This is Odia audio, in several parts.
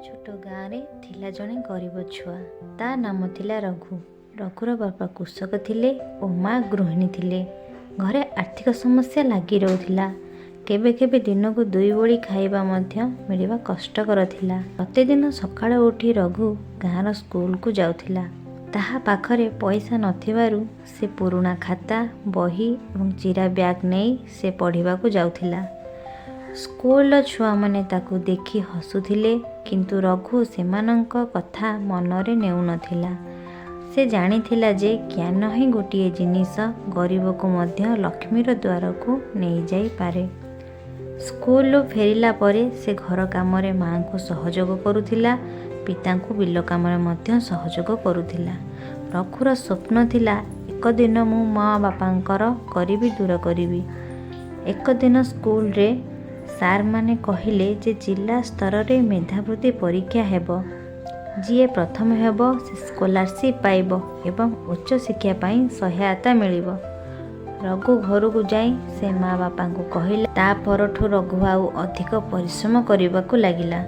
ଛୋଟ ଗାଁରେ ଥିଲା ଜଣେ ଗରିବ ଛୁଆ। ତା ନାମ ଥିଲା ରଘୁ। ରଘୁର ବାପା କୃଷକ ଥିଲେ ଓ ମା ଗୃହିଣୀ ଥିଲେ। ଘରେ ଆର୍ଥିକ ସମସ୍ୟା ଲାଗି ରହୁଥିଲା। କେବେ କେବେ ଦିନକୁ ଦୁଇ ଓଳି ଖାଇବା ମଧ୍ୟ ମିଳିବା କଷ୍ଟକର ଥିଲା। ପ୍ରତିଦିନ ସକାଳୁ ଉଠି ରଘୁ ଗାଁର ସ୍କୁଲକୁ ଯାଉଥିଲା। ତାହା ପାଖରେ ପଇସା ନଥିବାରୁ ସେ ପୁରୁଣା ଖାତା, ବହି ଏବଂ ଚିରା ବ୍ୟାଗ୍ ନେଇ ସେ ପଢ଼ିବାକୁ ଯାଉଥିଲା। ସ୍କୁଲର ଛୁଆମାନେ ତାକୁ ଦେଖି ହସୁଥିଲେ, କିନ୍ତୁ ରଘୁ ସେମାନଙ୍କ କଥା ମନରେ ନେଉନଥିଲା। ସେ ଜାଣିଥିଲା ଯେ ଜ୍ଞାନ ହିଁ ଗୋଟିଏ ଜିନିଷ ଗରିବକୁ ମଧ୍ୟ ଲକ୍ଷ୍ମୀର ଦ୍ୱାରକୁ ନେଇଯାଇପାରେ। ସ୍କୁଲରୁ ଫେରିଲା ପରେ ସେ ଘର କାମରେ ମାଆଙ୍କୁ ସହଯୋଗ କରୁଥିଲା, ପିତାଙ୍କୁ ବିଲ କାମରେ ମଧ୍ୟ ସହଯୋଗ କରୁଥିଲା। ରଘୁର ସ୍ୱପ୍ନ ଥିଲା, ଏକ ଦିନ ମୁଁ ମା ବାପାଙ୍କର ଗରିବୀ ଦୂର କରିବି। ଏକ ଦିନ ସ୍କୁଲରେ ସାର୍ମାନେ କହିଲେ ଯେ ଜିଲ୍ଲା ସ୍ତରରେ ମେଧାବୃତ୍ତି ପରୀକ୍ଷା ହେବ। ଯିଏ ପ୍ରଥମ ହେବ ସେ ସ୍କଲାରସିପ୍ ପାଇବ ଏବଂ ଉଚ୍ଚଶିକ୍ଷା ପାଇଁ ସହାୟତା ମିଳିବ। ରଘୁ ଘରକୁ ଯାଇ ସେ ମା ବାପାଙ୍କୁ କହିଲା। ତା ପରଠୁ ରଘୁ ଆଉ ଅଧିକ ପରିଶ୍ରମ କରିବାକୁ ଲାଗିଲା।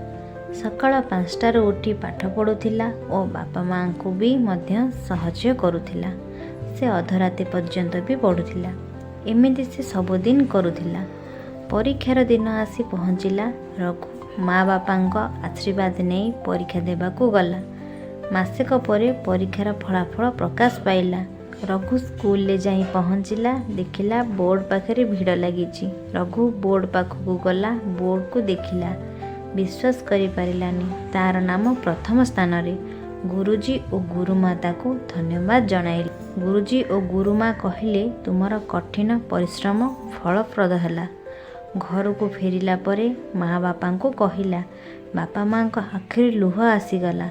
ସକାଳ 5ଟାରୁ ଉଠି ପାଠ ପଢ଼ୁଥିଲା ଓ ବାପା ମାଆଙ୍କୁ ବି ମଧ୍ୟ ସାହାଯ୍ୟ କରୁଥିଲା। ସେ ଅଧରାତି ପର୍ଯ୍ୟନ୍ତ ବି ପଢ଼ୁଥିଲା। ଏମିତି ସେ ସବୁଦିନ କରୁଥିଲା। ପରୀକ୍ଷାର ଦିନ ଆସି ପହଞ୍ଚିଲା। ରଘୁ ମା ବାପାଙ୍କ ଆଶୀର୍ବାଦ ନେଇ ପରୀକ୍ଷା ଦେବାକୁ ଗଲା। ମାସେକ ପରେ ପରୀକ୍ଷାର ଫଳାଫଳ ପ୍ରକାଶ ପାଇଲା। ରଘୁ ସ୍କୁଲରେ ଯାଇ ପହଞ୍ଚିଲା। ଦେଖିଲା ବୋର୍ଡ଼ ପାଖରେ ଭିଡ଼ ଲାଗିଛି। ରଘୁ ବୋର୍ଡ଼ ପାଖକୁ ଗଲା। ବୋର୍ଡ଼କୁ ଦେଖିଲା, ବିଶ୍ୱାସ କରିପାରିଲାନି, ତାର ନାମ ପ୍ରଥମ ସ୍ଥାନରେ। ଗୁରୁଜୀ ଓ ଗୁରୁମା ତାକୁ ଧନ୍ୟବାଦ ଜଣାଇଲେ। ଗୁରୁଜୀ ଓ ଗୁରୁମା କହିଲେ, ତୁମର କଠିନ ପରିଶ୍ରମ ଫଳପ୍ରଦ ହେଲା। ଘରକୁ ଫେରିଲା ପରେ ମା ବାପାଙ୍କୁ କହିଲା। ବାପା ମାଆଙ୍କ ଆଖିରୁ ଲୁହ ଆସିଗଲା।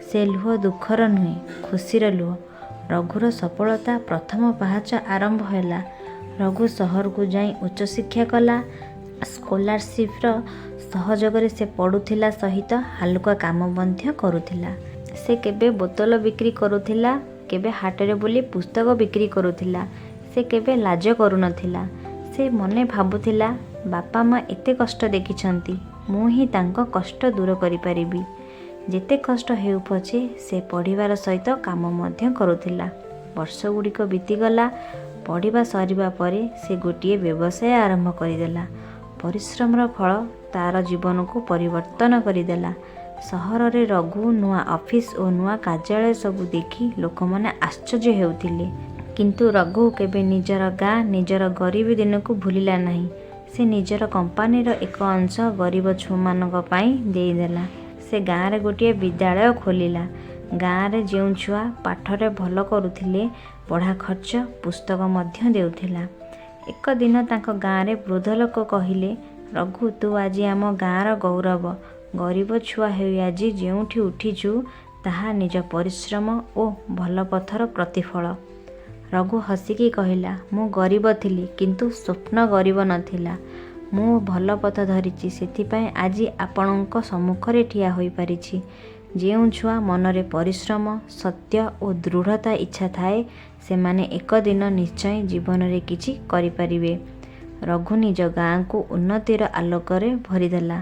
ସେ ଲୁହ ଦୁଃଖର ନୁହେଁ, ଖୁସିର ଲୁହ। ରଘୁର ସଫଳତା ପ୍ରଥମ ପାହାଚ ଆରମ୍ଭ ହେଲା। ରଘୁ ସହରକୁ ଯାଇ ଉଚ୍ଚଶିକ୍ଷା କଲା। ସ୍କଲାରସିପ୍ର ସହଯୋଗରେ ସେ ପଢ଼ୁଥିଲା, ସହିତ ହାଲୁକା କାମ ମଧ୍ୟ କରୁଥିଲା। ସେ କେବେ ବୋତଲ ବିକ୍ରି କରୁଥିଲା, କେବେ ହାଟରେ ବୁଲି ପୁସ୍ତକ ବିକ୍ରି କରୁଥିଲା। ସେ କେବେ ଲାଜ କରୁନଥିଲା। ସେ ମନେ ଭାବୁଥିଲା, ବାପା ମା ଏତେ କଷ୍ଟ ଦେଖିଛନ୍ତି, ମୁଁ ହିଁ ତାଙ୍କ କଷ୍ଟ ଦୂର କରିପାରିବି। ଯେତେ କଷ୍ଟ ହେଉ ପଛେ ସେ ପଢ଼ିବାର ସହିତ କାମ ମଧ୍ୟ କରୁଥିଲା। ବର୍ଷଗୁଡ଼ିକ ବିତିଗଲା। ପଢ଼ିବା ସରିବା ପରେ ସେ ଗୋଟିଏ ବ୍ୟବସାୟ ଆରମ୍ଭ କରିଦେଲା। ପରିଶ୍ରମର ଫଳ ତାର ଜୀବନକୁ ପରିବର୍ତ୍ତନ କରିଦେଲା। ସହରରେ ରଘୁ ନୂଆ ଅଫିସ ଓ ନୂଆ କାର୍ଯ୍ୟାଳୟ ସବୁ ଦେଖି ଲୋକମାନେ ଆଶ୍ଚର୍ଯ୍ୟ ହେଉଥିଲେ। କିନ୍ତୁ ରଘୁ କେବେ ନିଜର ଗାଁ, ନିଜର ଗରିବୀ ଦିନକୁ ଭୁଲିଲା ନାହିଁ। ସେ ନିଜର କମ୍ପାନୀର ଏକ ଅଂଶ ଗରିବ ଛୁଆମାନଙ୍କ ପାଇଁ ଦେଇଦେଲା। ସେ ଗାଁରେ ଗୋଟିଏ ବିଦ୍ୟାଳୟ ଖୋଲିଲା। ଗାଁରେ ଯେଉଁ ଛୁଆ ପାଠରେ ଭଲ କରୁଥିଲେ, ପଢ଼ା ଖର୍ଚ୍ଚ, ପୁସ୍ତକ ମଧ୍ୟ ଦେଉଥିଲା। ଏକ ଦିନ ତାଙ୍କ ଗାଁରେ ବୃଦ୍ଧ ଲୋକ କହିଲେ, ରଘୁ, ତୁ ଆଜି ଆମ ଗାଁର ଗୌରବ। ଗରିବ ଛୁଆ ହୋଇ ଆଜି ଯେଉଁଠି ଉଠିଛୁ, ତାହା ନିଜ ପରିଶ୍ରମ ଓ ଭଲ ପଥର ପ୍ରତିଫଳ। ରଘୁ ହସିକି କହିଲା, ମୁଁ ଗରିବ ଥିଲି, କିନ୍ତୁ ସ୍ୱପ୍ନ ଗରିବ ନଥିଲା। ମୁଁ ଭଲ ପଥ ଧରିଛି, ସେଥିପାଇଁ ଆଜି ଆପଣଙ୍କ ସମ୍ମୁଖରେ ଠିଆ ହୋଇପାରିଛି। ଯେଉଁ ଛୁଆ ମନରେ ପରିଶ୍ରମ, ସତ୍ୟ ଓ ଦୃଢ଼ତା ଇଚ୍ଛା ଥାଏ, ସେମାନେ ଏକ ଦିନ ନିଶ୍ଚୟ ଜୀବନରେ କିଛି କରିପାରିବେ। ରଘୁ ନିଜ ଗାଁକୁ ଉନ୍ନତିର ଆଲୋକରେ ଭରିଦେଲା।